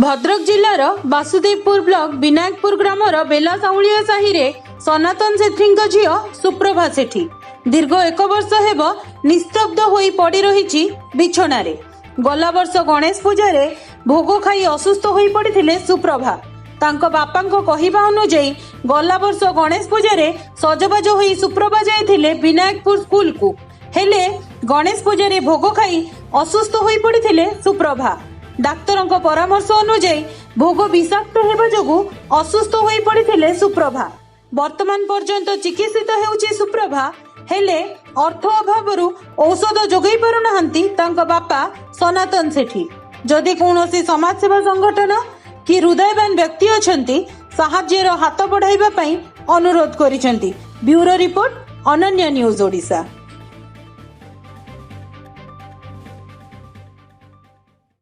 ଭଦ୍ରକ ଜିଲ୍ଲାର ବାସୁଦେବପୁର ବ୍ଲକ ବିନାୟକପୁର ଗ୍ରାମର ବେଲାସାଉଳିଆ ସାହିରେ ସନାତନ ସେଠୀଙ୍କ ଝିଅ ସୁପ୍ରଭା ସେଠୀ ଦୀର୍ଘ ଏକ ବର୍ଷ ହେବ ନିସ୍ତବ୍ଧ ହୋଇ ପଡ଼ି ରହିଛି ବିଛଣାରେ। ଗଲା ବର୍ଷ ଗଣେଶ ପୂଜାରେ ଭୋଗ ଖାଇ ଅସୁସ୍ଥ ହୋଇ ପଡ଼ିଥିଲେ ସୁପ୍ରଭା। ତାଙ୍କ ବାପାଙ୍କ କହିବା ଅନୁଯାୟୀ, ଗଲା ବର୍ଷ ଗଣେଶ ପୂଜାରେ ସଜବାଜ ହୋଇ ସୁପ୍ରଭା ଯାଇଥିଲେ ବିନାୟକପୁର ସ୍କୁଲକୁ। ହେଲେ ଗଣେଶ ପୂଜାରେ ଭୋଗ ଖାଇ ଅସୁସ୍ଥ ହୋଇ ପଡ଼ିଥିଲେ ସୁପ୍ରଭା। ଡାକ୍ତରଙ୍କ ପରାମର୍ଶ ଅନୁଯାୟୀ ଭୋଗ ବିଷାକ୍ତ ହେବା ଯୋଗୁଁ ଅସୁସ୍ଥ ହୋଇ ପଡ଼ିଥିଲେ ସୁପ୍ରଭା। ବର୍ତ୍ତମାନ ପର୍ଯ୍ୟନ୍ତ ଚିକିତ୍ସିତ ହେଉଛି ସୁପ୍ରଭା। ହେଲେ ଅର୍ଥ ଅଭାବରୁ ଔଷଧ ଯୋଗାଇ ପାରୁନାହାନ୍ତି ତାଙ୍କ ବାପା ସନାତନ ସେଠୀ। ଯଦି କୌଣସି ସମାଜସେବା ସଂଗଠନ କି ହୃଦୟବାନ ବ୍ୟକ୍ତି ଅଛନ୍ତି, ସାହାଯ୍ୟର ହାତ ବଢ଼ାଇବା ପାଇଁ ଅନୁରୋଧ କରିଛନ୍ତି। ବ୍ୟୁରୋ ରିପୋର୍ଟ, ଅନନ୍ୟ ନ୍ୟୁଜ୍ ଓଡ଼ିଶା।